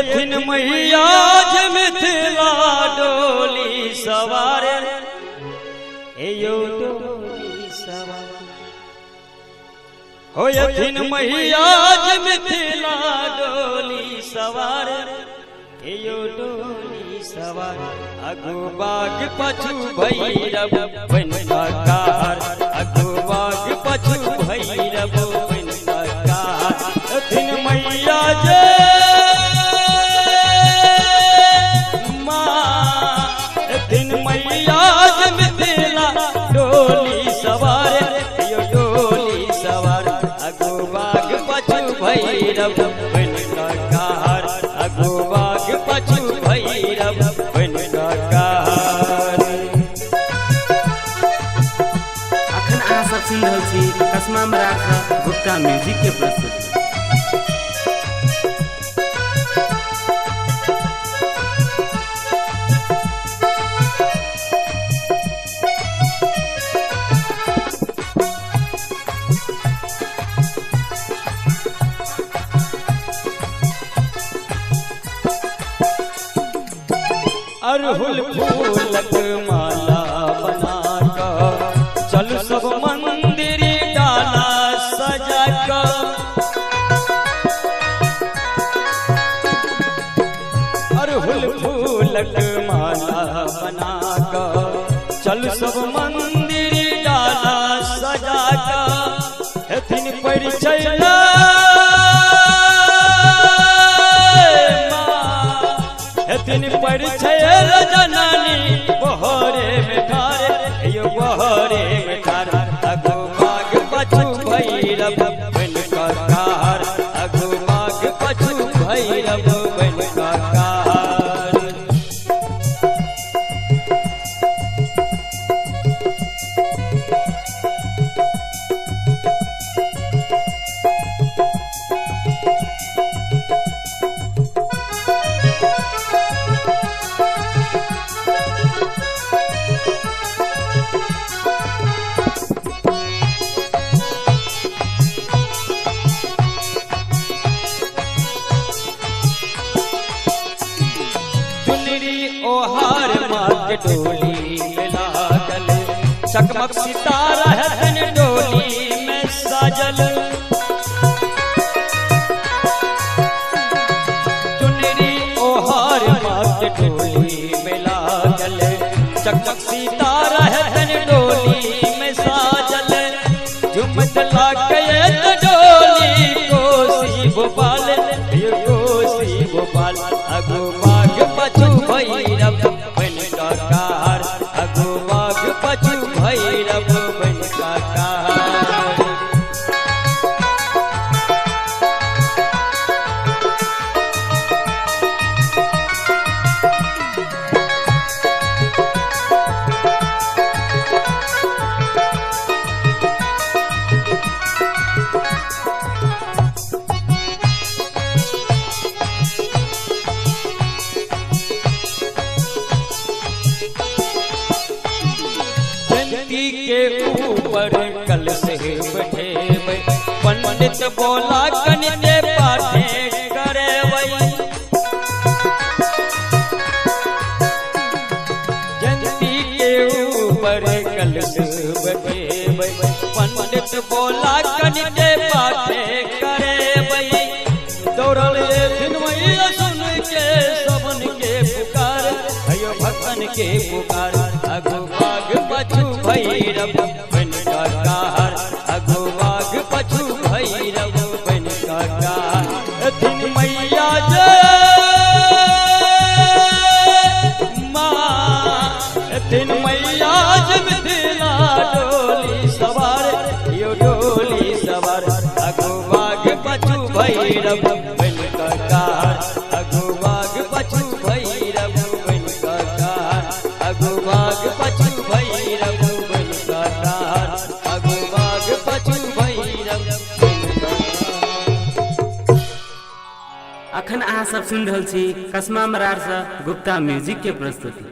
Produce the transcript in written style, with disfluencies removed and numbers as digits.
होयथिन मैया जे मिथिला डोली सवार, हे यौ डोली सवार। होयथिन मैया जे मिथिला डोली सवार, हे यौ डोली सवार। अगु बाग पछु भैरव बन कार, अगु बाग पछु भैरव बन कार। थिन मैया जे दिन मैया जे मिथिला डोली सवार, यो डोली सवार। अगु बाग पछु भैरव बन कार, अगु बाग पछु भैरव बन कार। अखन अहाँ सब सुनि रहल छी कसमा मराठा गुप्ता म्यूजिक के प्रस्तुति। अरहुल फूलक माला बना कऽ चल सब मंदिर डाला सजा कऽ। अरहुल फूलक माला बना कऽ चल सब मंदिर डाला सजा कऽ। हेथिन परिचय हेथिन परिचय जननी बहरे में ठारे, यो बहरे में ठार। अगु बाग पछु भैरव बन कार, अगु बाग पछु भैरव बन कार। चुनरी ओहार माँ के डोली में लागल, चकमक सितारा हन डोली में साजल। चुनरी ओहार माँ के डोली में लागल, चकमक सितारा हन डोली में साजल। झुमत लागे तो डोली कोसी भोपाल, यो कोसी भोपाल। अगु बाग पछु भैरव बन कार, अगु बाग पछु भैरव बन कार। जयंती के ऊपर कलश बैठेबै, पंडित बोला कनिते पाठे करेबै। जयंती के ऊपर कलश बैठेबै, पंडित बोला कनिते पाठे करेबै। दौड़ल एथिन मैया सुन के सबन के पुकार, हयो भक्तन के पुकार। अगु बाग पछु भैरव बन कार, अगु बाग पछु भैरव बन कार। एथिन मैया जे माँ, एथिन मैया जे मिथिला डोली सवार, यो डोली सवार। अगु बाग पछु भैरव बन कार, अगु बाग पछु भैरव बन कार। अगु बाग पछु भैरव बन कार, अगु बाग पछु भैरव बन कार। अखन अहाँ सब सुनि रहल छी कसमा मरार से गुप्ता म्यूजिक के प्रस्तुति।